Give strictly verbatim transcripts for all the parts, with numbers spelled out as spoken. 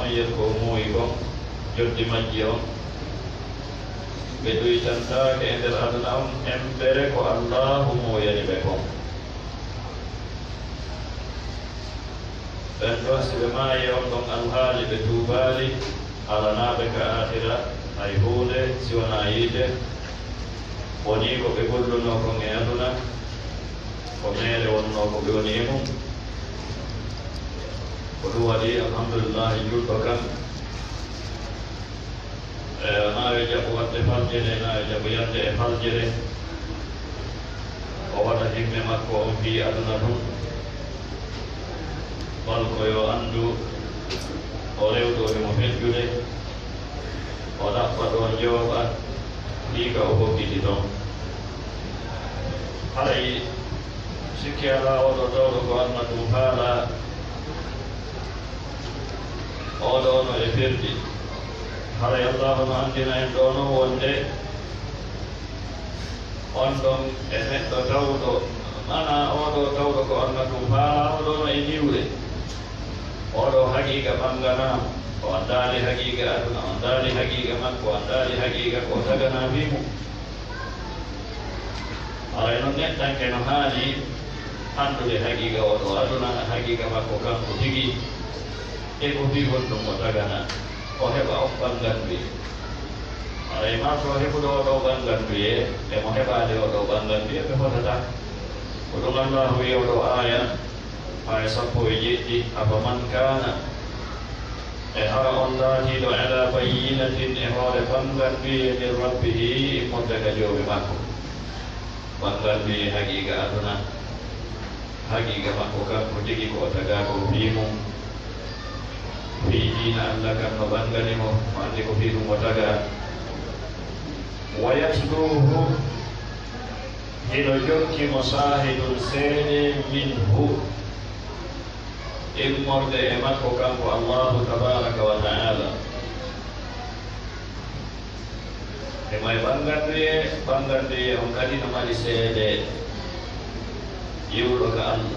Yer ko muuyi kon, joddi majji on, ɓe ɗuytantaake e nder aduna on, embere ko Allaahu muuyani ɓe kon. Ɓen ɗon, si ɓe maayi on ɗon alhaali, ɓe tuubaali, alanaa ɓe ka aakhira hay huunde si wanaa yiite. Wonii ko ɓe gollunoo kon e aduna, ko meere wonnoo ko ɓe woni e mum. Ko ɗum waɗi, alhamdulillahi, julɗo kan, e, na yo jaɓu waɗde faljere, na yo jaɓu yande e faljere. O waɗa himme makko on fii aduna tun. Bal ko yo anndu o rewɗo himo feƴƴude, o ɗaɓɓa ɗo jooɓa, fii ka o hokkiti ton. Haray sikki alaa, oo ɗoo tawɗo ko aduna tun faalaa, oo ɗoo no e perdi. Haray Allaahu no anndina en ɗoo non wonde on ɗon e neɗɗo tawɗo, maanaa oo ɗoo tawɗo ko aduna tun faalaa, oo ɗoo no e niwre. Oo ɗoo haqiiqa ɓannganaama, o anndaali haqiiqa aduna, o anndaali haqiiqa makko, o anndaali haqiiqa ko o taganaa fii mum. Haray non neɗɗanke no haani anndude haqiiqa oo ɗoo aduna, haqiiqa makko kanko tigi, e ko fii honɗum o taganaa, o heɓa on ɓannganduye. Haray marɗo heɓuɗo oo ɗoo ɓannganduye, e mo heɓaade oo ɗoo ɓannganduye, ɓe fotataa. Ko ɗum Allaahu wi'i oo ɗoo aaya, aaya sappo e jeɗɗi, "Afaman kaana," e hara on laatiiɗo, "ala bayyinatin," e hoore ɓannganduye, "min rabbihi," immorde ka Joomi makko. Ɓannganduye haqiiqa aduna, haqiiqa makko kanko tigi ko o tagaa ko fii mum, fii diina Alla kan no ɓanngani mo, mo anndi ko fii ɗum o tagaa. "Wa yatluuhu," hino jokki mo, "shaahidun," seede, "minhu," immorde e makko kanko Allaahu tabaaraka wa ta'aala. Himo e ɓannganduye, ɓannganduye on kadi no mari seede iwɗo ka Alla,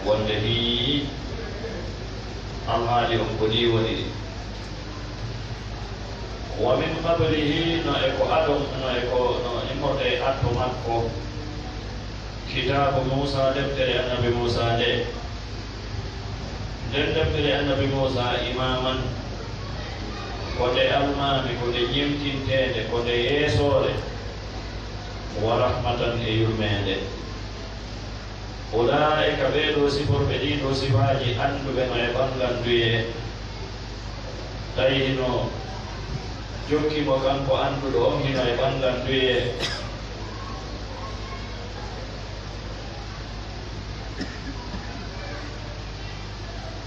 wonde hii alhaali on ko nii woniri. "Wa min qablihi," no e ko adon, no e ko, no immorde e atto makko, "kitaabu Muusaa," deftere Annabi Muusaa nde. Nden deftere Annabi Muusaa, "imaaman," ko nde almaami, ko nde ɲemtinteende, ko nde yeesoore, "wa rahmatan," e yurmeende. "Ulaa'ika," ɓee ɗoo siforɓe ɗii ɗoo sifaaji, annduɓe no e ɓannganduye, tawi hino jokki mo kanko annduɗo on hino e ɓannganduye.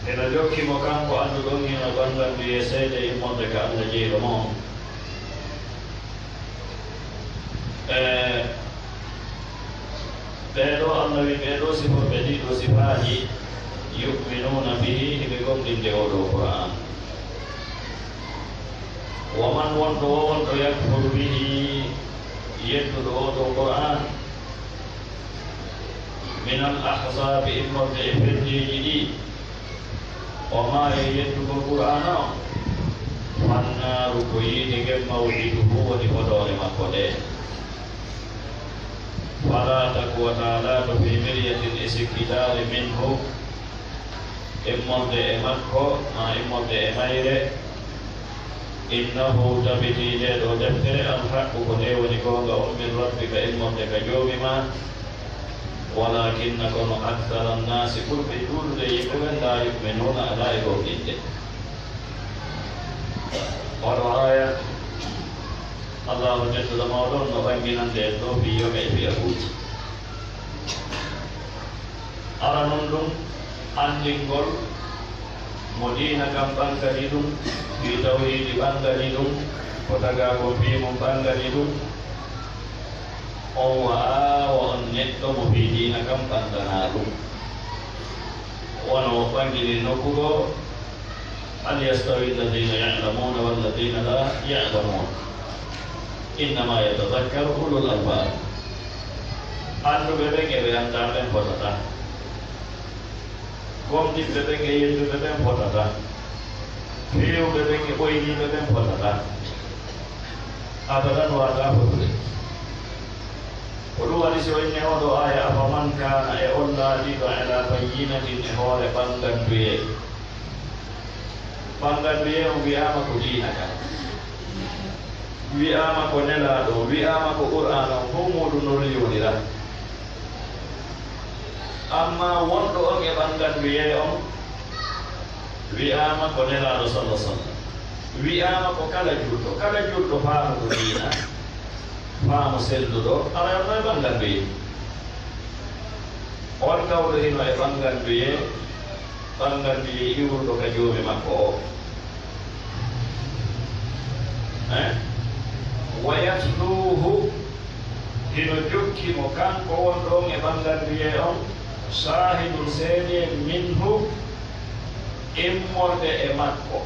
Hino jokki mo kanko annduɗo on hino e ɓannganduye seede immorde ka Alla jeyɗo mo on. E ɓee ɗoo, Alla wi'i, ɓee ɗoo siforɓe ɗii ɗoo sifaaji, "yu'minuuna bihi," hiɓe gomɗinde oo ɗoo Qur'aan. "Wa man," wonɗo woo wonɗo, "yakfur bihi," yettuɗo oo ɗoo Qur'aan, "minal ahzaabi," immorde e feddeeji ɗii, o maaya e yettugol Qur'aana on, "fannaaru," ko yiite ngen, "maw'iduhu," woni fodoore makko nde. "Falaa taku," wata laato, "fii miryatin," e sikkitaare, "minhu," immorde e makko, maa immorde e mayre, "innahu," tabitii ndee ɗoo deftere, "al-haqqu," ko nde woni goonga on, "min rabbika," immorde ka Joomi maa, "walaakinna," kono, "akthara nnaasi," ɓurɓe ɗuuɗude yimɓe ɓen, "laa yu'minuuna," alaa e gomɗinde. Oo ɗoo aaya, Allaahu tedduɗo mawɗo on no ɓannginande en ɗoo fii yoga e fiyakuuji. Aranun ɗum, anndingol mo diina kan ɓangani ɗum, fii tawhiidi ɓangani ɗum, ko tagaa kon fii mum ɓangani ɗum. On wa'aa wo on neɗɗo mo fii diina kan ɓanganaa ɗum. Wano o ɓangini nokku goo, "Hal yastawi alladhina ya'lamuna walladhina la ya'lamun, innama yatadhakkaru ulul albab." Annduɓe ɓen e ɓe anndaa ɓen fotataa. Gomɗinɓe ɓen e yedduɓe ɓen fotataa. Feewɓe ɓen e ɓoyniiɓe ɓen potataa abadan, waataa fotude. Ko ɗum waɗi, si o inni oo ɗoo aaya, "Afaman kaana", e on laatiiɗo, "ala bayyinatin", e hoore ɓannganduyee. Ɓannganduyee on wi'aama ko diina kan, wi'aama ko Nelaaɗo, wi'aama ko Qur'aana on, fof muuɗum no riiwondira. Ammaa wonɗo on e ɓannganduyee on, wi'aama ko Nelaaɗo, sallallaahu alayhi wa sallam, wi'aama ko kala julɗo, kala julɗo faamuɗo diina, faamu selluɗo, aray on no e ɓannganduyee. On tawɗo hino e ɓannganduyee, ɓannganduyee iwruɗo ka Joomi makko o. Eh? "Wa yatluuhu", hino jokki mo, kanko wonɗo on e ɓannganduyee on, "shaahidun", seedee, "minhu", immorde e makko.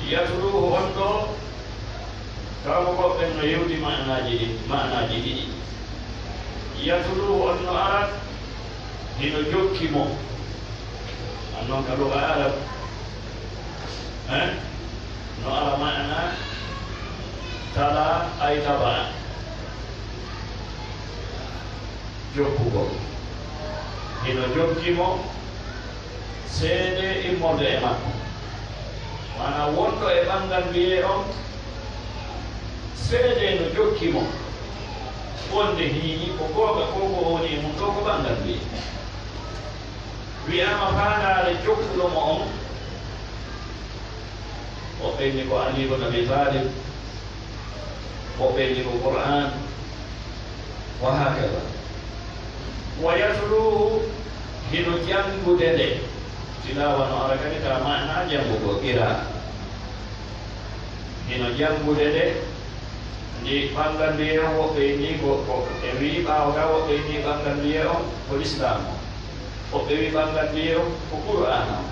Yatluuhu on ɗoo, tawa ko ɓen no yewti maanaaji ɗi, maanaaji ɗiɗi. Yatluuhu on no ara, hino jokki mo. An non ka luga Arab, eh? No ara maana tala ay taba. Jokkugol. Hino jokki mo seedee immorde e makko. Maanaa wonɗo e ɓannganduyee on, seedee no jokki mo. Wonde hiini ko goonga, ko ko woni e mum ɗoo ko ɓannganduyee. Wi'aama faandaare jokkuɗo mo on, woɓɓe inni ko Ali ibn Abi Talib, woɓɓe inni ko Qur'aan, wa haakada. Wa yatluuhu, hino janngude nde. Tilaawa no ara kadi ka maanaa janngugo, qiraa'a. Hino janngude nde, ndi ɓannganduyee on, woɓɓe inni ko, ko, e wii ɓaawo ka, woɓɓe inni ɓannganduyee on ko Lislaam on. Woɓɓe wii ɓannganduyee on ko Qur'aana on.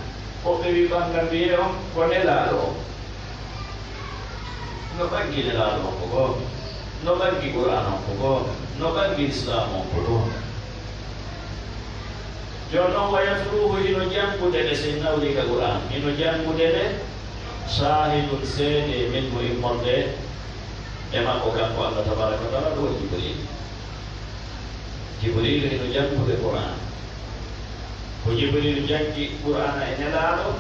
Woɓɓe wii ɓannganduyee on ko Nelaaɗo on. No ɓangi Nelaaɗo on ko goonga? No ɓangi Qur'aana on ko goonga? No ɓangi Lislaam on ko goonga? Jooni non, wa yatluuhu, hino janngude nde, si en nawrii ka Qur'aan, hino janngude nde, shaahidun, seedee, minhu, immorde e makko, kanko Allah tabaaraka wa ta'aala, ɗum woni Jibriil. Jibriil hino janngude Qur'aan. Ko Jibriil janngi Qur'aana e Nelaaɗo,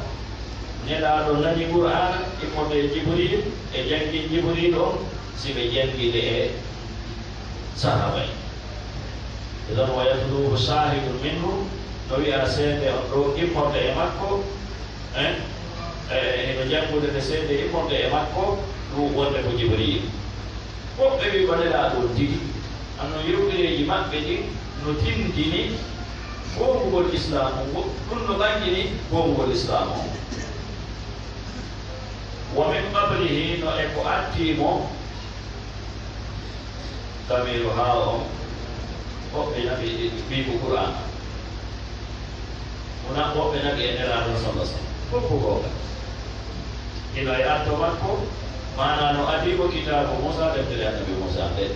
Nelaaɗo nani Qur'aana immorde e Jibriil, e janngin Jibriil on, si ɓe janngi nde e sahaaba en. Idan, wa yatluuhu shaahidun minhu, no wi'aa seede on ɗoo immorde e makko, eh? Eh, hino janngude nde seede immorde e makko, ɗum wonde ko Jibriil. Woɓɓe wii ko Nelaaɗo on tigi. Anno yewtereeji maɓɓe ɗin no tindini goongugol Islaamu ngu, ɗum no ɓanngini goongugol Islaamu on. Wa min qablihi, no e ko artii mo, damiiru haa on, woɓɓe naɓi, ɓii ko Qur'aana. Wona woɓɓe naɓi e Nelaaɗo, sallallaahu alayhi wa sallam. Fof ko goonga. Hino e atto makko, maanaa no adii ko kitaabu Muusaa, deftere Annabi Muusaa nden.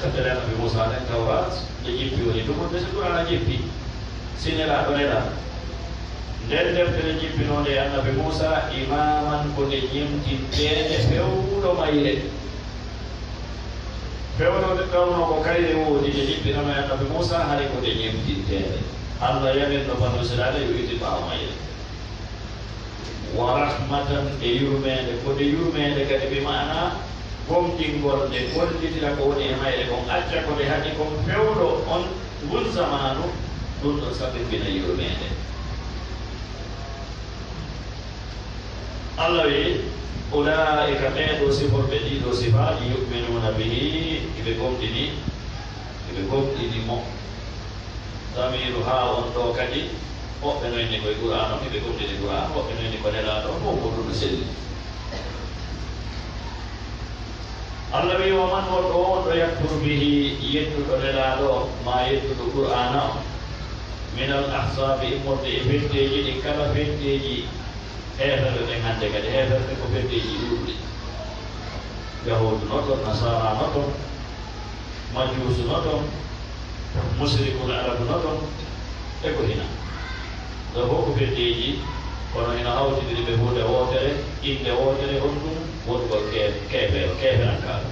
Deftere Annabi Muusaa nden, Tawraat, nde jippi woni ɗum, nde si Qur'aana jippi. Si Nelaaɗo nelaa. Nden deftere jippinoonde e Annabi Muusaa, imaaman, ko nde ñemtinteende fewndo mayre. Fewndo nde tawnoo ko kayre woodi nde jippinanoo e Annabi Muusaa, hari ko nde ñemtinteende. Allah yamirno Banu Israa'iila yo iwtin ɓaawo mayre. Wa rahmatan, e yurmeende, ko nde yurmeende kadi, bi maanaa gomɗingol nde, gollitira ko woni e mayre kon, acca ko nde haɗi kon fewndo on, ngun zamaanu, ɗum ɗon sabimbina yurmeende. Allah wi'i, "Ulaa'ika", ɓee ɗoo siforɓe ɗii ɗoo sifaaji, "yu'minuuna bihi", iɓe gomɗini, iɓe gomɗini mo. Damiiru haa on ɗoo kadi, woɓɓe no inni koye Qur'aana on, iɓe gomɗini Qur'aana, woɓɓe no inni ko Nelaaɗo on, fof ko ɗum no selli. Allah wi'i, "Wa man", wonɗo, wonɗo "yakfur bihi", yettuɗo Nelaaɗo, maa yettuɗo Qur'aana on, "minal ahzaabi", immorde e fetteeji ɗin, kala fetteeji heeferɓe ɓen hannde kadi, heeferɓe ko fetteeji ɗuuɗuɗi. Yahuudu no ton, Nasaara no ton, Majuusu no ton, Musrikul Arab no ton, e ko hina. Ɗo fof ko fetteeji Kono hino hawtindiri ɓe huunde wootere, innde wootere, honɗum? Wonugol ke-, keefeero, keeferankaaɗo.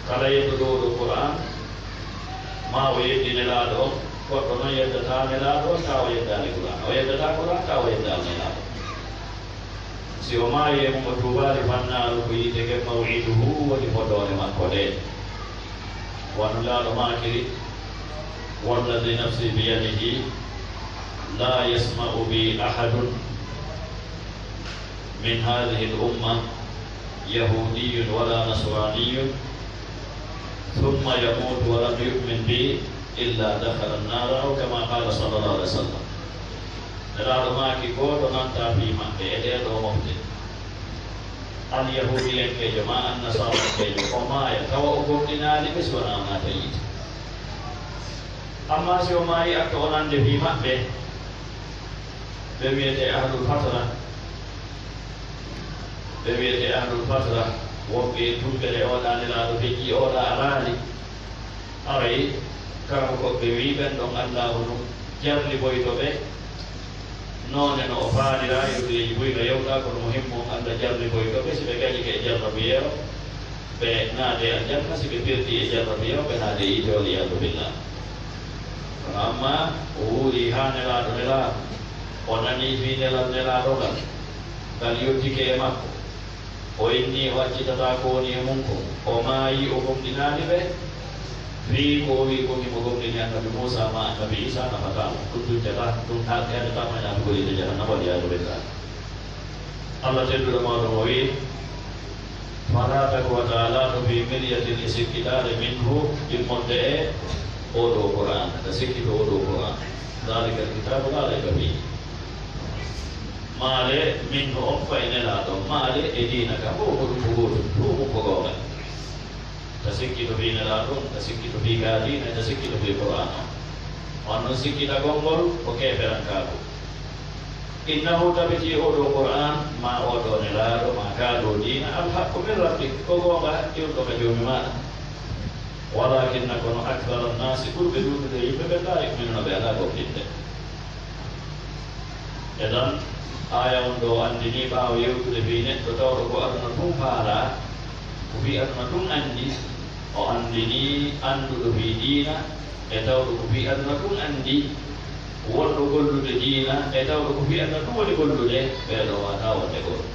Kala yedduɗo oo ɗoo Qur'aan, maa o yeddi Nelaaɗo on, goɗɗo non yeddataa Nelaaɗo on, taa o yeddaali Qur'aan. O yeddataa Qur'aan, taa o yeddaali Nelaaɗo. Si o maayi e mum, o tuubaali fannaaru, ko yiite ngen, maw'iduhu woni fodoore makko nde. Wano Nelaaɗo maakiri, "والذي نفسي بيده لا يسمع بي أحد من هذه الأمة يهودي ولا نصراني ثم يموت ولم يؤمن بي إلا دخل النار" أو كما قال صلى الله عليه وسلم. Nelaaɗo maaki, gooto nantaa fii maɓɓe e ɗee ɗoo mofte, an yahuudiyankeejo maa an nasaarankeejo, o maaya tawa o gomɗinaali ɓe, si wanaa o naata yiite. Ammaa si o maayii, acca o nande fii maɓɓe, ɓe wiyetee ahlul fatra, ɓe wiyetee ahlul fatra, wonɓe e tumbere, oɗa Nelaaɗo feƴƴi, oɗa alaali. Aray, karamokooɓe ɓe wi'i ɓen ɗon Allaahu no jarriboyto ɓe, noone no o faaliraa, yewtuyeeji buy no yewta, kono muhimmu on Alla jarriboyto ɓe, si ɓe gañike e jarrabuyeero, ɓe naatee aljanna, si ɓe perdii e jarrabuyeero, ɓe naatee yiite, wal iyaadu billah. Kono ammaa o wuurii haa Nelaaɗo nelaa, o nanii fii nelal Nelaaɗo ngal, ngal yottike e makko. O inni o accitataa ko woni e mum kon. O maayi, o gomɗinaali ɓe. Fii ko o wi'i kon himo gomɗini Annabi Muusaa maa Annabi Iisaa, nafataa mo. Ɗum dujjataa, ɗum ha-, heɗataa mo ñaatugol yiite Jahannama, wal iyaadu billah. Alla tedduɗo mawɗo mo wi'i, "Falaa taku" wa ta'aalaa ɗo fii miryatin e sikkitaare, "minhu", immorde e oo ɗoo Qur'aana, ka sikkito oo ɗoo Qur'aana. "Daalikal kitaabu laa rayba fiihi." Maale, minhu on fay Nelaaɗo, maale e diina ka, fof ko ɗum ko gootum, ɗum ko goonga. Ta sikkito fii Nelaaɗo on, ta sikkito fii kaa diina, ta sikkito fii Qur'aan on. On non sikkitagol ngol ko keeferankaaku. Innahu, tabitii oo ɗoo Qur'aan, maa oo ɗoo Nelaaɗo, maa kaa ɗoo diina, al haqqu min rabbik, ko goonga iwɗo ka Joomi maaɗa. Walaakinna, kono, akthara nnaasi, ɓurɓe ɗuuɗude yimɓe ɓen, laa yu'minuuna, ɓe alaa gomɗinde. Idan, aaya on ɗoo anndinii, ɓaawo yewtude fii neɗɗo tawɗo ko aduna tun faalaa, ko fii aduna tun anndi, o anndinii annduɗo fii diina, e tawɗo ko fii aduna tun anndi, wonɗo gollude diina, e tawɗo ko fii aduna tun woni gollude, ɓee ɗoo waataa wonde goonga.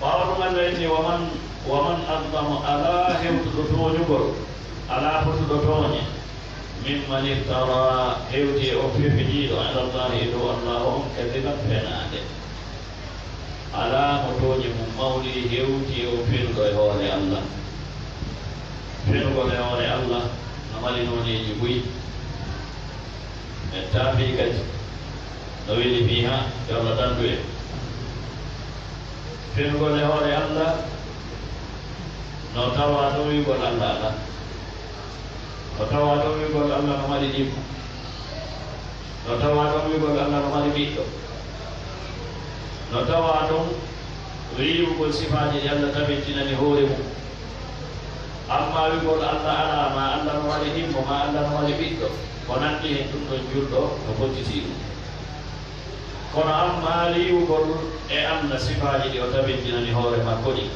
Ɓaawo ɗum, Alla inni, "Wa man, wa man azlamu, alaa hewtuɗo tooñugol, alaa fotuɗo tooñe, mimman iftara, hewti e on fefiniiɗo, ala Llaahi, e dow Allaahu on, kadiban, fenaande." Alaa mo tooñe mum mawni hewti e on fenuɗo e hoore Alla. Fenugol e hoore Alla no mari nooneeji buy. En taafii kadi no weli fii haa Alla dandu en. Fenugol e hoore Alla no tawaa ɗum wi'ugol Alla alaa. No tawaa ɗum wi'ugol Alla no mari ɗimmo. No tawaa ɗum wi'ugol Alla no mari ɓiɗɗo. No tawaa ɗum wi'ugol sifaaji ɗi Alla tabintinani hoore mum. Ammaa wi'ugol Alla alaa, maa Alla no mari ɗimmo, maa Alla no mari ɓiɗɗo, ko nanndi hen, ɗum ɗon julɗo no fottitii ɗum. Kono ammaa riiwugol e Alla sifaaji ɗi o tabintinani hoore makko ɗin,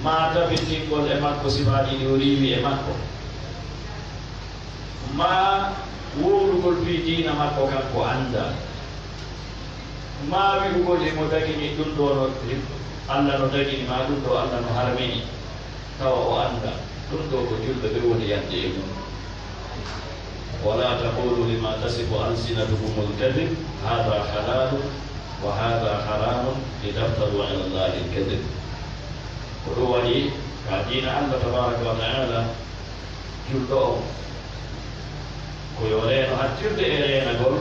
maa tabintingol e makko sifaaji ɗi o riiwi e makko, maa wowlugol fii diina makko kanko anndaa, maa wi'ugol himo dagini ɗum ɗoo no Alla no dagini, maa ɗum ɗoo Alla no harmini, tawa o anndaa. Ɗum ɗoo ko julɓe ɓe woni yande e mum. "Wa laa taqulu lima tasifu alsinatukumul kadib, haadha halaalun wa haadha haraamun, litaftaru ala Llaahil kadib." Ko ɗum waɗi ka diina Alla tabaaraka wa ta'aala, julɗo on, ko yo reeno hattirde e reenagol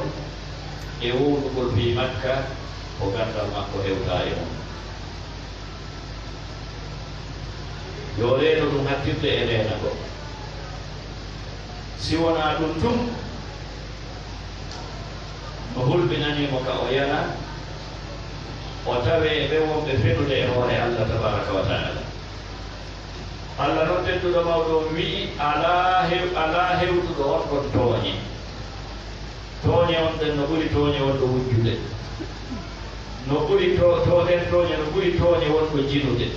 e wowlugol fii Makka ko ganndal makko hewtaa e mum. Yo reeno ɗum hattirde e reenagol. Si wonaa ɗum tun, no hulɓinanii mo ka o yana, o tawee e ɓe wonɓe fenude e hoore Alla tabaaraka wa ta'aala. Alla non tedduɗo mawɗo on wi'i, "Alaa hew-, alaa hewtuɗo on ɗon tooñe." Tooñe on ɗen no ɓuri tooñe wonɗo wujjude. No ɓuri to-, to-, ɗen tooñe no ɓuri tooñe wonɗo jinude.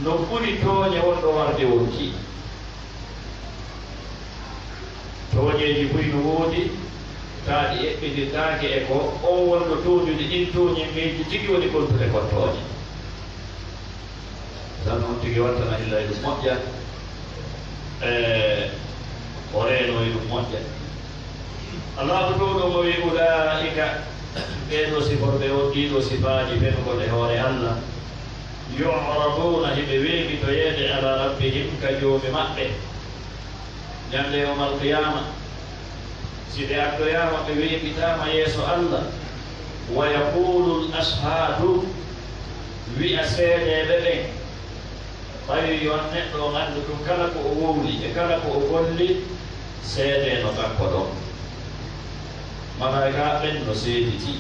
No ɓuri tooñe wonɗo warde wonki. Tooñeeji buy no woodi, taa ɗi eɓɓindirtaake e ko on wonɗo tooñude ɗin tooñeeji tigi woni kontude kon tooñe. Tan on tigi wattana illa e ɗum moƴƴa, e o reeno e ɗum moƴƴa. Allahu Toowɗo mo wi, "Ulaa'ika", ɓee ɗoo siforɓe on ɗii ɗoo sifaaji fenugol e hoore Allah, "yu'raduuna", hiɓe weeɓitoyeede, "alaa rabbihim", ka Joomi maɓɓe. Ñande yawmal qiyaama, si ɓe addoyaama, ɓe weeɓitaama yeeso Allah, "wa yaquulul ashhaadu", wi'a seedeeɓe ɓen. Ɓay yo neɗɗo on anndu tun kala ko o wowli e kala ko o golli, seedee no kanko ɗon. Malaa'ika ɓen no seeditii.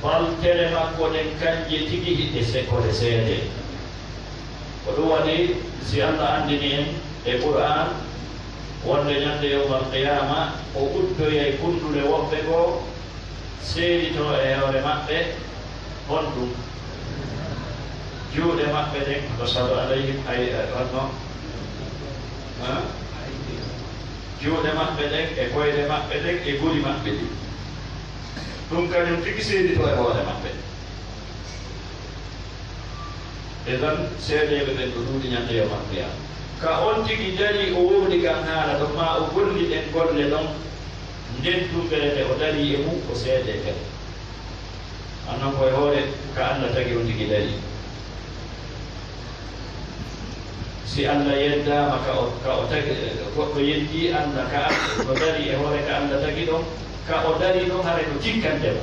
Balɗe makko ɗen kanje tigi hiɗe se-, ko ɗe seedee. Ko ɗum waɗi, si Allah anndini en e Qur'aan wonde ñande yawmal qiyaama, o uddoyay kunduɗe woɓɓe goo, seeditoo e hoore maɓɓe, honɗum? Juuɗe maɓɓe ɗen, ko sado alayhim, ay, ay, honno? Ha? Juuɗe maɓɓe ɗen, e koyɗe maɓɓe ɗen, e guri maɓɓe ɗin. Ɗum kañum tigi seeditoo e hoore maɓɓe. E tan, seedeeɓe ɓen no ɗuuɗi ñande yawmal qiyaama. Ka on tigi darii, o wowli kan haala ɗon, maa o golli ɗen golle ɗon, nden tumbere nde o darii e mum, o seedee kadi. Annon ko e hoore ka Allah tagi on tigi darii. Si Allah yeddaama ka o, ka o tagi, goɗɗo yeddii Allah ka Allah, no darii e hoore ka Allah tagi ɗon, ka o darii ɗon, haray no tikkande mo.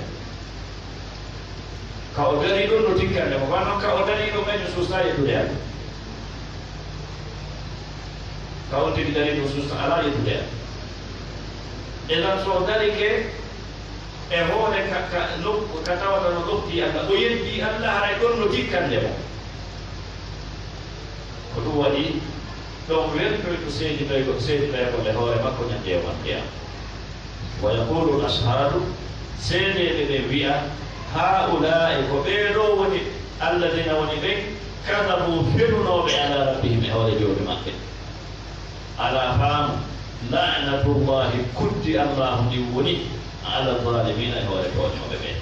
Ka o darii ɗon no tikkande mo, kono non ka o darii ɗon, ɓen no suusaa yeddude Allah. Ka on tigi darii ɗon suusaa alaa yeddude Allah. E lan so o darike e hoore ka, ka nokku, ka tawata no ɗoftii Allah, o yeddii Allah, haray ɗon no tikkande mo. Ko ɗum waɗi, ɗon weltoyto seeditoygo-, seeditoyagol e hoore makko ñande yawmal qiyaama. Wa yaqulu al-ashhadu, seedeeɓe ɓen wi'a, haa'ulaa'i, ko ɓee ɗoo woni alladina woni ɓen, kadabu, fenunooɓe, ala rabbihim, e hoore Joomi maɓɓe. Alaa faamu, la'natullahi, kuddi Allaahu ndin woni, ala zaalimiina, e hoore tooñooɓe ɓen.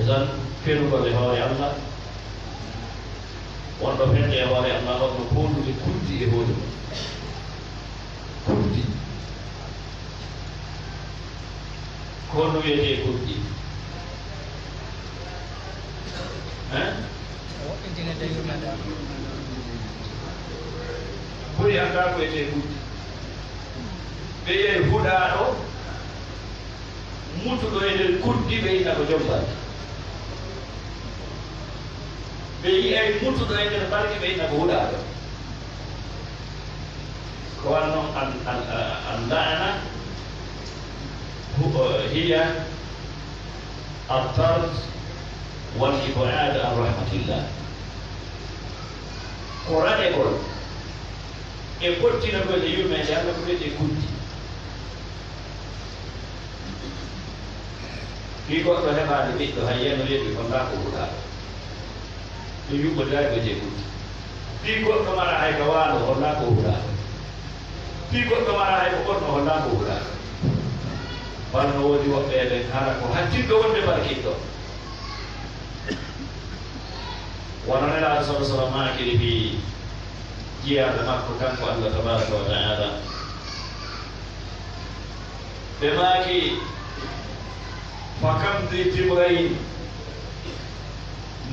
E tan, fenugol e hoore Allah, wonɗo fende e hoore Allah, on no foolude kuddi e hoore mum. Kuddi. Ko honno wiyetee kuddi? Hein? Ɓuri anndaa ko wiyetee kuddi. Ɓe yi'ay huɗaaɗo mutuɗo e nder kuddi, ɓe inna ko jom barki. Ɓe yi'ay mutuɗo e nder barki, ɓe inna ko huɗaaɗo. Ko wanno al, al, al la'na hu-, hiya at-tard wal ib'ad an rahmatillah. Ko raɗegol e ɓottinagol e yurmeende Allah ko wiyetee kuddi. Fii goɗɗo heɓaali ɓiɗɗo, hay yano yeɗi, hollaa ko huɗaaɗo. Ɗum yuɓɓodiraaki ko jey kuddi. Fii goɗɗo mara hay ka waalo, hollaa ko huɗaaɗo. Fii goɗɗo mara hay ko ɓorno, hollaa ko huɗaaɗo. Bal no woodi woɓɓe e ɓen hara ko hattinɗo wonde barkiɗɗo. Wano Nelaaɗo sallallaahu alayhi wa sallam maakiri fii jiyaaɓe makko, kanko Allah tabaaraka wa ta'aala. Ɓe maaki, "Fa kam dhi timrayn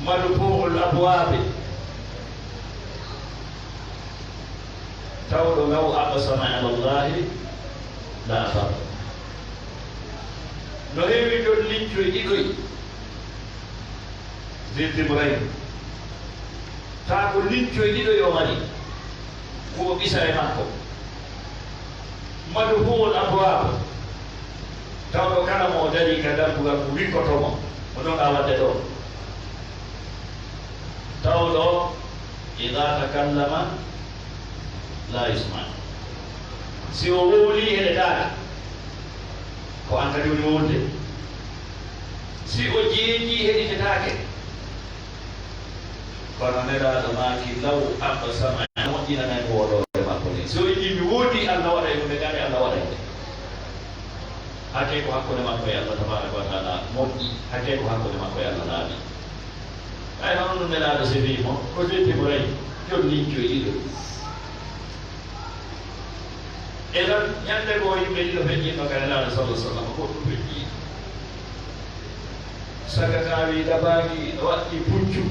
madfu'ul abwaabi." Tawɗo ngaw aqsama ala Allaahi la abar. No heewi ɗon lincoy ɗiɗoy. Dhi timrayn. Taa ko lincoy ɗiɗo yo mari, ko o ɓisa e makko. Madfu'ul abwaab. Tawɗo kala mo o darii ka dambugal, ko wikkoto mo. Ko ɗon a waɗde ɗo. Tawɗo, idaa takallama, laa yusma. Si o wowlii, heɗetaake. Ko an kadi woni wowlude. Si o jeejii, heɗitetaake. Kono Nelaaɗo maaki, "Law aqsama", moƴƴinanay ko woɗoore makko nde. Si o inni mi woodii, Allah waɗay ɗum, nde kadi Allah waɗay nde. Hakkee ko hakkunde makko e Allah tabaaraka wa taala moƴƴi, hakkee ko hakkunde makko e Allah laaɓi. Ɓay hono ɗum Nelaaɗo sefii mo, ko fetti mo ray, jom liñcoy ɗiɗo. E lan, ñande goo yimɓe ɗiɗo feƴƴinno ka Nelaaɗo sallallahu alaihi wasallam, goɗɗum feƴƴi. Saka ka wi dabaaki, waɗɗi puccu,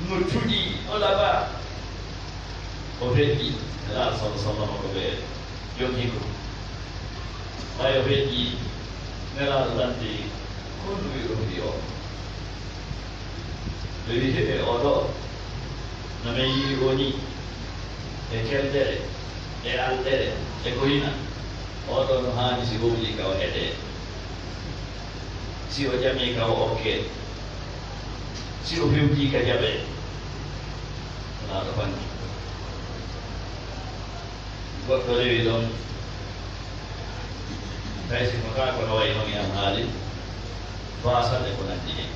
no cuɗi, no laba. O feƴƴi, Nelaaɗo sallallahu alaihi wasallam ko ɓe jom hiko. Ɓay o feƴƴi, Nelaaɗo lanti, "Ko honɗum wi'uɗon fii oo?" Ɓe wi'i, "Heɓe oo ɗoo, no men yi'i oo nii, e kelɗere, e alɗere, e ko hina, oo ɗoo no haani si wowlii ka o heɗee, si o ƴamii ka o okkee, si o fewjii ka jaɓee." Nelaaɗo fanni. Goɗɗo rewi ɗon, tawi si fotaa kono wayi non e alhaali baasal e ko nanndi heen.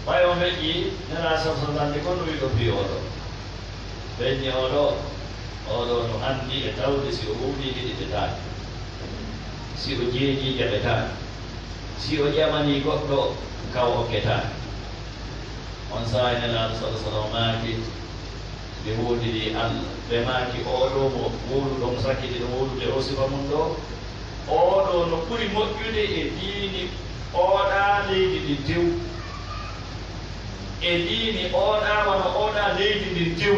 Ɓay on feƴƴi, Nelaaɗo sallallahu alaihi wasallam, "Ko honɗum wi'uɗon fii oo ɗoo?" Ɓe inni, "Oo ɗoo, oo ɗoo no anndi e tawde si o wowlii heɗitetaake, si o jeejii jaɓetaake, si o ƴamanii goɗɗo ka o okketaake." On saa'i Nelaaɗo sallallahu alaihi wasallam maaki, ɓe woodiri Allah. Ɓe maaki, "Oo ɗoo mo wowluɗon, mo sakkitiɗon wowlude oo sifa mun ɗoo, oo ɗoo no ɓuri moƴƴude e diini ooɗaa leydi ndin tew. E diini ooɗaa wano ooɗaa leydi ndin tew."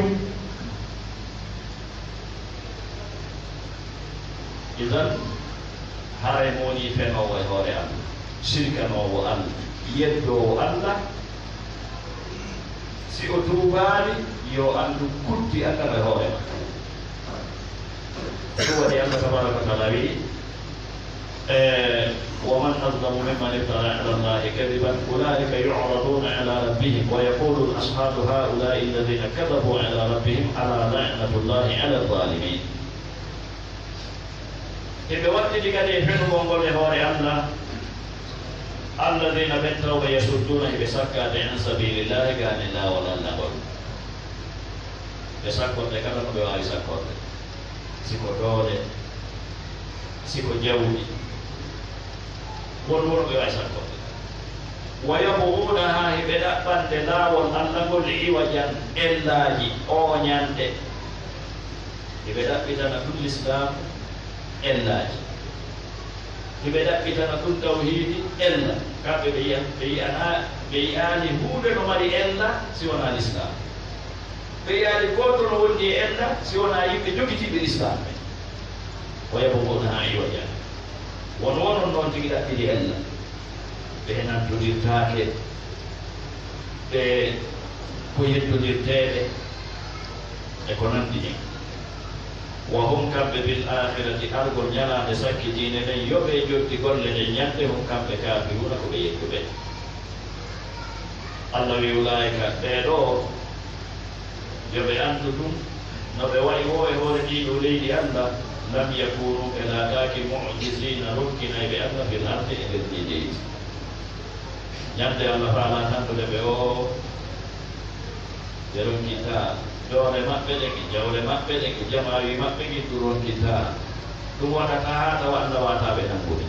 Idan, haray mo woni fenoowo e hoore Allah, sirkanoowo Allah, yeddoowo Allah, si o tuubaali, yo anndu kutti Allah no e hoore makko. Ɗum waɗi Allah tabaaraka wa taala wi'i, eh, "ومن أظلم ممن افترى على الله كذبا أولئك يعرضون على ربهم ويقول الأشهاد هؤلاء الذين كذبوا على ربهم ألا لعنة الله على الظالمين." Hiɓe waɗɗiti kadi e fenugol ngol e hoore Allah. "Alladina", ɓen tawɓe, "yasudduna", hiɓe sakkaade, "an sabilillahi", gaanin laawol Allah ngol. Ɓe sakkorde kala no ɓe waawi sakkorde, si ko doole, si ko jawdi, won won ɓe waawi sakkorde. "Wa yabghunaha", hiɓe ɗaɓɓande laawol Allah ngol, "iwajan", ellaaji, ooñanɗe. Hiɓe ɗaɓɓitana ɗum Lislaamu ellaaji. Hiɓe ɗaɓɓitana ɗum tawhiidi ella. Kamɓe ɓe yi'a-, ɓe yi'ana-, ɓe yi'aali huunde no mari ella si wonaa Lislaamu. Ɓe yi'aali gooto no wondi e ella si wonaa yimɓe jogitiiɓe Lislaamu ɓen. "Wa yabghunaha iwajan." Won wonon noon tigi ɗaɓɓiri ella. Ɓe nantondirtaake, ɓe ko yettondirteeɓe, e ko nanndi heen. "Wa hum", kamɓe, "bil akhirati", argol ñalaande sakkitiinde nden, yo ɓe jotti golle ɗen ñande, "hum", kamɓe, "kafiruna", ko ɓe yettuɓe. Allah wi, "Ulaa'ika", ɓee ɗoo, yo ɓe anndu tun, no ɓe wa'i woo e hoore ndii ɗoo leydi Allah, "lam yakunu", ɓe laataaki, "mu'jizina", rokkinayɓe Allah, "fil ardi", e nder ndii leydi. Ñande Allah faalaa nanndude ɓe oo, ɓe ronkitaa doole maɓɓe ɗen, e jawle maɓɓe ɗen, e jamaawi maɓɓe ngin, ɗum ronkitaa. Ɗum waɗataa haa tawa Allah waataa ɓe nanngude.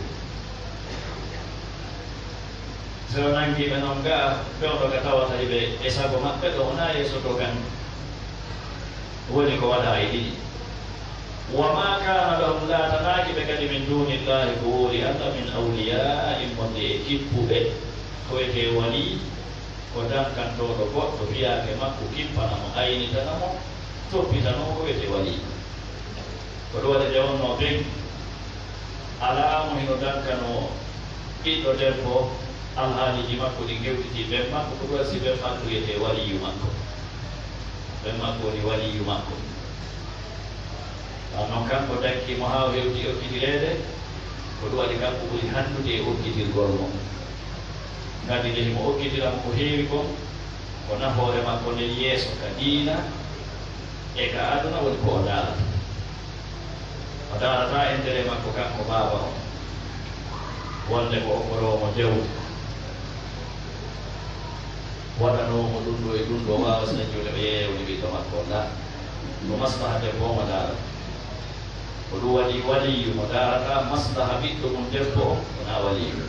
Si o nanngii ɓe non gaa, fewndo ka tawata hiɓe e sago maɓɓe ɗo, wonaa yeeso to kan. Woni ko waɗaa e ɗiɗi. "Wa ma kana lahum", laatanaaki ɓe kadi, "min dunillahi", ko woori Allah, "min awliya", immorde e kippuɓe. Ko wiyetee wali, ko dankantooɗo goɗɗo, fiyaake makko kippana mo, aynitana mo, toppitanoo, ko wiyetee wali. Ko ɗum waɗi nde wonnoo ɓen, alaa mo hino dankanoo ɓiɗɗo debbo alhaaliiji makko ɗi ngewtitii ben makko, ko ɗum waɗi si ben makko wiyetee waliyu makko. Ben makko woni waliyu makko. Tawa non kanko danki mo haa o hewti okkitireede, ko ɗum waɗi kanko ɓuri hanndude e okkitirgol mo. Kadi nde himo okkitira mo ko heewi kon, ko nafoore makko nden yeeso ka diina, E ka aduna woni ko o daarata. O daarata intérêt makko kanko baaba on. Wonde ko okkoroo mo jawdi. Waɗanoo mo ɗum ɗo e ɗum ɗo, waawa sañjude o yeeya woni ɓiɗɗo makko on. Laa. Ko maslaha debbo o mo daarata. Ko ɗum waɗi waliyu mo daarata maslaha ɓiɗɗo mum debbo o, wonaa waliyu.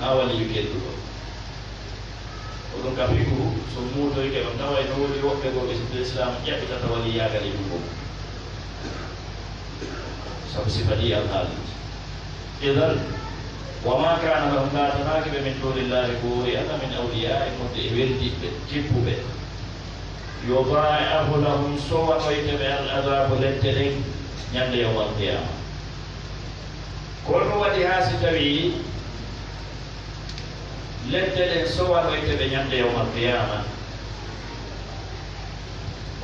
Naa waliyu kedduɗo. Ko ɗum ka fiqhu, so muutoyke on, taway no woodi woɓɓe goo ɓe so Islaam ƴaɓɓitata waliyaagal e ɗum ɗoo. Sabu sifa ɗii alhaali. Idan, wa ma kana lahum, laatanaaki ɓe min duunillahi ko woori Alla min awliyaa e mudde e weldiɓɓe, kippuɓe. Yudaafu lahum, sowanoyte ɓe al adaabu lepte ɗen ñande yawmal qiyaama. Ko ɗum waɗi haa si tawii lepte ɗen sowanoyte ɓe ñande yawmal qiyaama.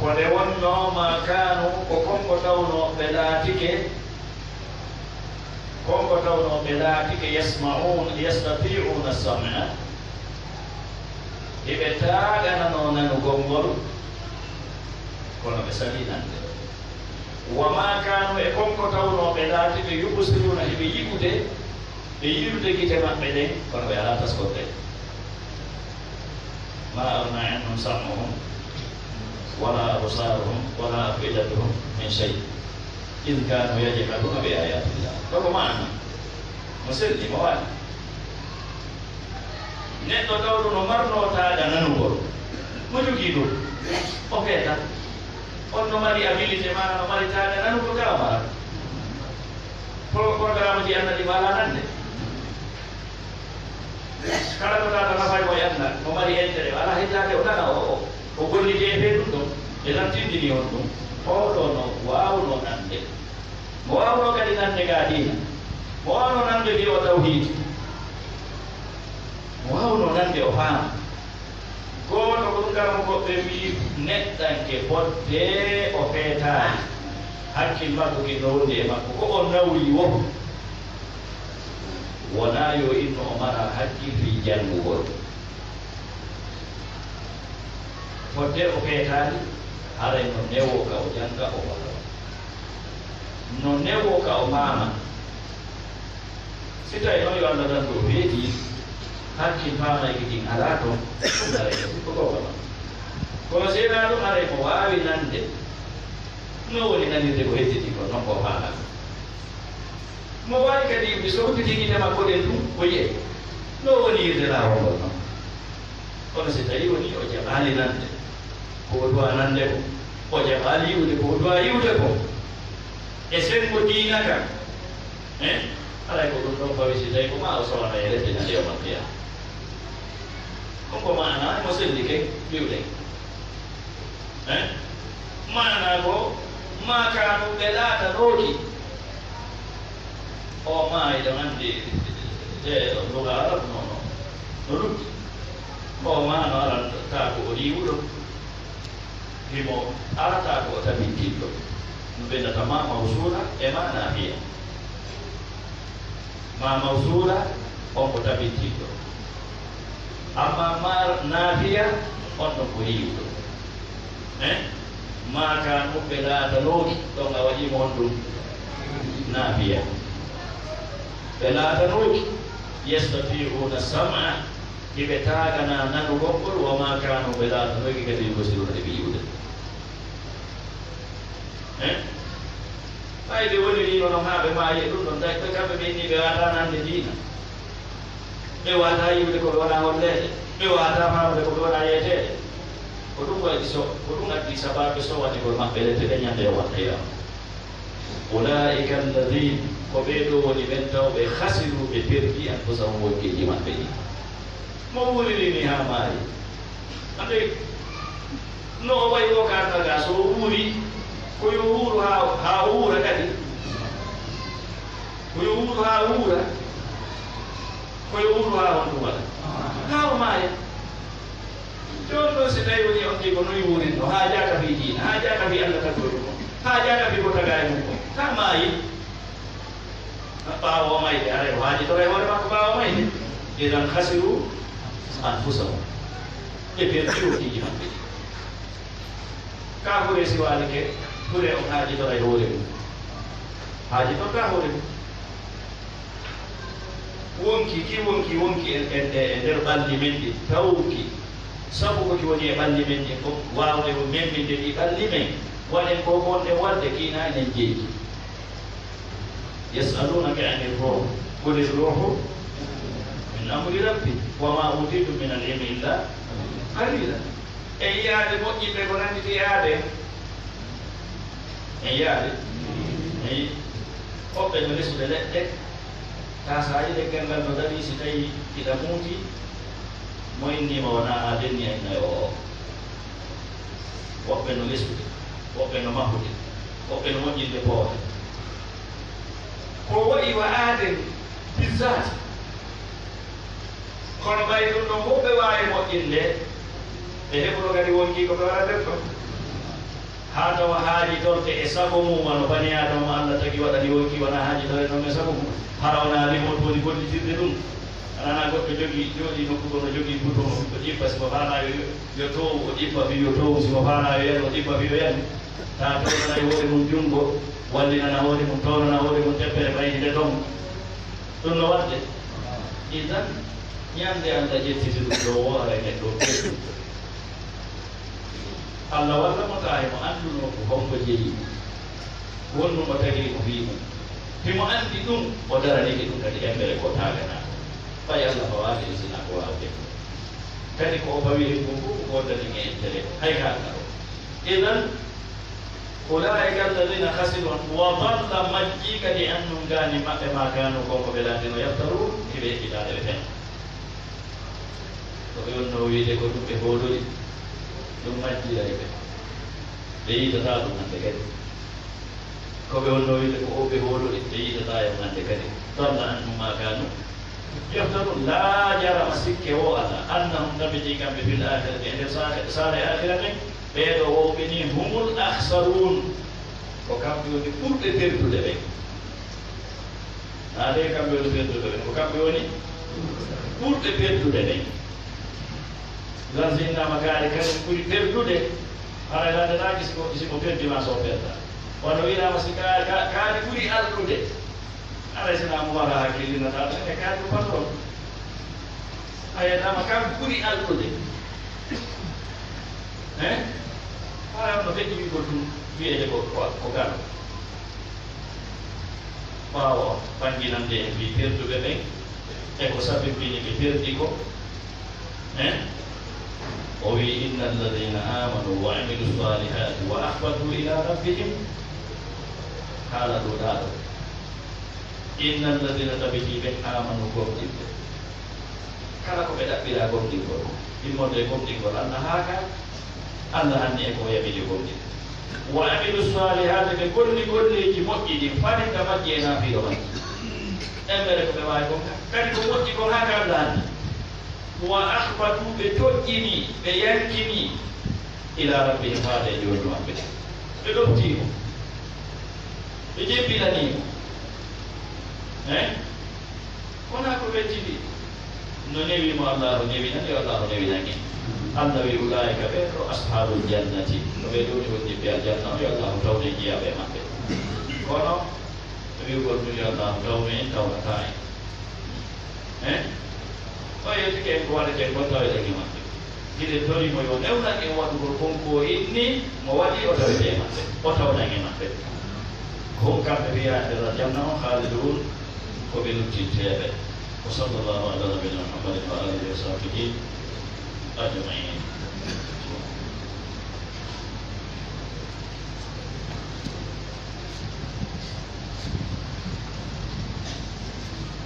Ko nde wonnoo ma kaanu ko konko tawnoo ɓe laatike, konko tawnoo ɓe laatike yasma'uuna, yastati'uuna sam'a, hiɓe taagananoo nanugol ngol, kono ɓe salii nande. Wa ma kaanu e konko tawnoo ɓe laatike yubsiruuna hiɓe yi'ude, ɓe yi'ude gite maɓɓe ɗen, kono ɓe alaa taskorde. Ma aghnaa anhum sam'uhum wala absaaruhum wala af'idatuhum min shay', idh kaanu yajhaduuna bi aayaatillah. Ɗoo ko maana mo selli, mo waɗi. Neɗɗo tawɗo no marnoo taaga nanugol, mo jogii ɗum, o feeta. On no mari abilité, maana no mari taaga nanugol, ka o mara. Pro-, programme ji annda ɗi mala nande. Kala ko tata nafay mo yanna, mo mari intérêt, ala hittaade o nana o, o, o gollide e fee ɗum ɗon, ɓe tan tindini on ɗum. Oɗo no waawno nande. Mo waawno kadi nande ka diina. Mo waawno nande fi o tawhiid. Mo waawno nande o faama. Gooto ko ɗum karamokooɓe ɓe wii neɗɗanke fodde o feetaani. Hakkil makko ki no wondi e makko. Ko o nawri wo. Wonaa yo inno o mara hakkil fii janngugol. Fodde o feetaani, haray no newoo ka o jannga o faama. No newoo ka o faama. Si tawii noon yo Allah dan ɗo feeti, hakkil faamayki kin alaa toon, ɗum haray ko sikko goonga ma. Kono si enaa ɗum haray ko waawi nande, no woni nanirde ko hedditi ko noon ko faala. Mo waawi kadi yi'ude so udditi gite makko ɗen tun, o yi'ay. No woni yi'ude laawol ngol noon. Kono si tawii woni o jaɓaali nande, ko o duwaa nande ko, o jaɓaali yi'ude ko o duwaa yi'ude ko, e senngo diina kan, eh? Haray ko ɗum ɗon fawi si tawii ko ma o sowano e lepte ñande yawmal qiyaama. Ɗum ko maana mo selli ke wi'uɗen. Eh? Maana ko, ma kaanu ɓe laatanooki. O ma eɗen anndi, e luga arab no, no, no lutti. O ma no aranta ko o riiwuɗo. Himo arata ko o tabintinɗo. Ɗum ɓe nata ma mawsuula e ma naafiya. Ma mawsuula, on ko tabintinɗo. Amma ma naafiya, on ɗon ko riiwuɗo. Eh? Ma kaanu ɓe laatanooki, ɗon a waɗii mo on ɗum naafiya. Ɓe laatanooki, yastati'uuna sam'a, hiɓe taagana nanugol ngol, wa ma kaanu ɓe laatanooki kadi yubsiruuna hiɓe yi'ude. Eh? Ɓay ɓe woniri no, no haa ɓe maayi e ɗum ɗon, tawi ɓe kamɓe ɓe inni ɓe waawataa nande diina. Ɓe waawataa yi'ude ko ɓe wonaa holleede. Ɓe waawataa faamude ko ɓe wonaa yeeteede. Ko ɗum waɗi so, ko ɗum addi sabaabu sowanigol maɓɓe lepte ɗen ñande yawmal qiyaama. Ulaa'ika alladhiina, ko ɓee ɗoo woni ɓen taw ɓe khasiru, ɓe perdi anfusahum, wonkeeji maɓɓe ɗin. Mo wuuriri ni haa maayi. Anndi, no o wayi o ka aduna ga, so o wuuri, ko yo wuuru haa, haa o wuura kadi. Ko yo wuuru haa o wuura. Ko yo wuuru haa honɗum waɗa? Haa o maaya. Jooni ɗon, si tawii woni on tigi ko noy wuurinno, haajaaka fii diina, haajaaka fii Alla tagɗo ɗum on, haajaaka fii ko tagaa e mum kon, haa maayi. Ɓaawo o mayde, haray o haajitora e hoore makko ɓaawo mayde. Idan khasiru anfusahum. Ɓe perdi wonkiiji maɓɓe ɗi. Ka hure si waalike, hure on haajitoray hoore mum. Haajitorka hoore mum. Wonki, ki wonki, wonki en, en, e, e nder ɓalli men ɗin, tawki sabu ko ki woni e ɓalli men ɗin, ko waawde ko memminde ɗi ɓalli men, waɗen ko wonɗen waɗde, kiina enen jeeji. يسألونك عن الروح، قل الروح من أمر ربي وما أوتيتم من العلم إلا قليلا. E yiyaade moƴƴinde ko nannditi e aade. En yiyaali? Eyi. Woɓɓe no resude leɗɗe, taasaaji leggal ngal no darii, si tawii hiɗa muuti, mo inni ma wonaa aaden ni, a inna e o o. Woɓɓe no resude, woɓɓe no mahude, woɓɓe no moƴƴinde poore. Ko wayi wa aaden bizzaati. Kono ɓay ɗum ɗon fof ɓe waawi moƴƴinde, ɓe heɓuno kadi wonki ko ɓe waɗa nder ɗon. Haa tawa haajitorte e sago mum, wano bani Aadama mo Allah tagi waɗani wonki, wonaa haajitore noon e sago mum. Hara wonaa remote woni gollitirde ɗum. Anana goɗɗo jogii, jooɗii nokku ko no jogii bouton, o ɗibba, si mo faanaa yo, yo toowu, o ɗibba, fii yo toowu, si mo faanaa yo yanu, o ɗibba, fii yo yanu. Taa townana hoore mum junngo, wallinana hoore mum, townana hoore mum teppere ɓayri nde toon. Ɗum no waɗde. Idan, ñande Allah ƴettiti ɗum ɗo, o haray neɗɗo o. Allah walla mo, taa himo anndunoo ko hombo jeyi mo, wonno mo tagiri mo fii mum. Himo anndi ɗum, o daranike ɗum kadi embere ko taaganaa ko. Ɓay Allah fawaali e sinaa ko waawde ko. Kadi ko o fawi en kon fof ko goddani en intérêt, hay haalna ɗo. Idan, أولئك الذين خسروا, wa dalla, majji kadi anhum, gani maɓɓe, ma kanu, ko ko ɓe laatino, yaftaruun, hiɓe ekkitaade ɓe fen. Ko ɓe wonnoo wiide ko ɗum ɓe hoolori, ɗum majjiray ɓe. Ɓe yiitataa ɗum hannde kadi. Ko ɓe wonnoo wiide ko o ɓe hoolori, ɓe yiitataa e hannde kadi. Dalla anhum ma kanu yaftarun. Laa jarama, sikke woo alaa, annahum, tabiti kamɓe, fil aakhirati, e nder saare, saare aakhira nden, ɓee ɗoo wowɓe nii, humul akhsaruun, ko kamɓe woni ɓurɓe perdude ɓen. Naa de kamɓe woni perduɓe ɓen, ko kamɓe woni ɓurɓe perdude ɓen. Lan si innama kaari kañum ɓuri perdude, haray lanndataake si ko, si mo perdi maa so o perda. Wano wi'iraama si ka, ka, kaari ɓuri alɗude. Haray si naa mo wara hakkillinata ɗum, e kaari ko patron. A yi'ataa ma kan ɓuri alɗude. Hein? Haray on no feƴƴi wi'ugol ɗum wi'eede ko, ko, ko galo. Ɓaawo ɓannginande en fii perduɓe ɓen, e ko sabimbini ɓe perdi ko, eh? O wi'i, "Inna alladhina amanu wa amilu salihati wa akhbatu ila rabbihim." Haala ɗo ɗaa ɗo. "Inna alladhina", tabitii ɓe, "amanu", gomɗinɓe. Kala ko ɓe ɗaɓɓira gomɗingol, immorde e gomɗingol Allah haa ka, Allah hanni e ko o yamiri gomɗin. "Wa amilu salihaati", ɓe golli golleeji moƴƴi ɗin, farilla majji e naafiilo majji. Embere ko ɓe waawi kon, kadi ko moƴƴi kon haa ka Allah hanni. "Wa akhbatu", ɓe toƴƴini, ɓe yankini, "ila rabbihim", faade e Joomi maɓɓe. Ɓe ɗoftii mo. Ɓe jebbilanii mo. Eh? Wonaa ko ɓe tigi no newi mo, Allaahu newinani, yo Allaahu newinan en. Allah wi, "Ulaa'ika", ɓee ɗoo, "ashaabul jannati", ko ɓee ɗoo woni wondiɓɓe aljanna on, yo Allaahu tawnu en jeyaaɓe e maɓɓe. Kono wi'ugol ɗum, "Yo Allaahu tawnu en", tawnataa en. Eh? O yettike en ko waɗeten kon, taweɗen e maɓɓe. Hiɗen tori mo yo newnan en waɗugol kon ko o inni, mo waɗi, o tawete e maɓɓe, o tawnan e maɓɓe. Ko kamɓe wi'aa e nder aljanna on, khalidun, ko ɓe luttinteeɓe. Wa sallallahu ala nabiyina Muhammadin wa alihi wa sahbihi ajma'in.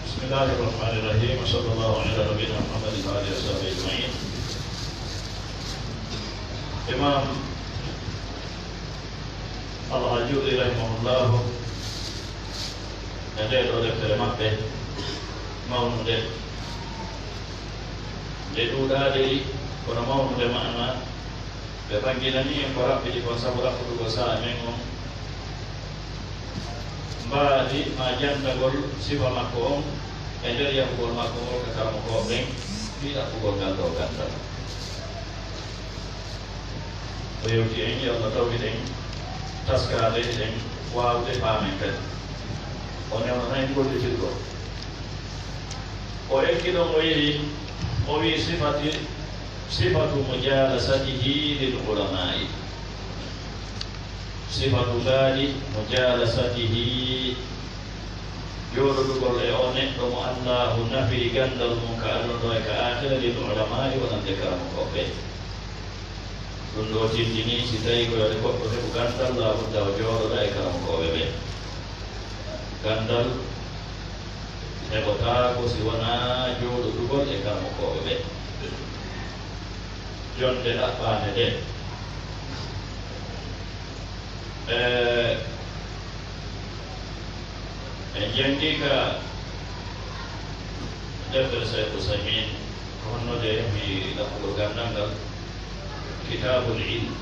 بسم الله الرحمن الرحيم. وصلى الله على نبينا محمد وعلى آله وصحبه أجمعين. Imam Al-Ajurri rahimahullahu, e ndee ɗoo deftere maɓɓe mawnunde, nde ɗuuɗaade kono mawnunde maana, ɓe ɓanginanii en ko raɓɓiɗi kon sabu raɓɓutugol sahaa men on, mbaadi maa jantagol sifa makko on e nder yahugol makko ngol ka karamokooɓe ɓen fii ɗaɓɓugol ngal ɗoo ganndal. O yewti en, yo Allah tawfiq en, taskaade en, waawde faamen kadi. O newna en gollitirgol. O ekki ɗon, o yehi, o wi'i, "Sifati, sifatu mujalasatihi lil ulamaa'i." Sifatu ngaari mujalasatihi, jooɗodugol e o neɗɗo mo Allaahu nafiri ganndal mum ka aduna ɗo e ka aakhira, lil ulamaa'i, wonande karamokooɓe. Ɗum ɗo tindini, si tawi ko yode goɗɗo heɓu ganndal, laabudda o jooɗoda e karamokooɓe ɓe. Ganndal heɓotaako si wonaa jooɗodugol e karamokooɓe ɓe. Jonde ɗaɓɓaande nde. E, en janngi ka deftere Seeku Usaymin, ko honno de mi ɗaɓɓugol ganndal ngal, Kitaabul Ilm.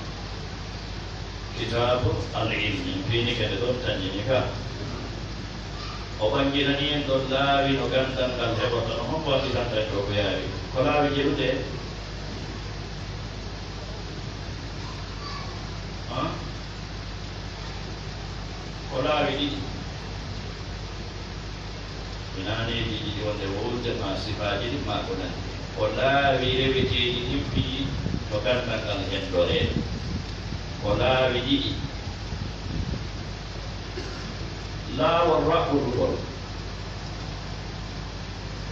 Kitaabu al Ilm, min piini kede ɗon tanjini ka. O ɓanginani en ɗon laawi no ganndal ngal heɓorta, no hombo annditanta en ɗo ko yaawi. Ko laawi jeɗuɗe? Ha? Ko laawi ɗiɗi. Mi naneeji ɗiɗi wonde wowlude ma sifaaji ɗin ma ko nanndi. Ko laawi reweteeɗi ɗin piyi no ganndal ngal henndoree. Ko laawi ɗiɗi. Laawol raɓɓudugol,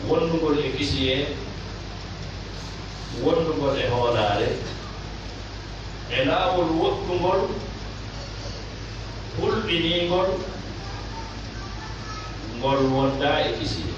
wondugol e kisiyee, wondugol e hoolaare, e laawol woɗɗungol, hulɓiniingol, ngol wondaa e kisiyee.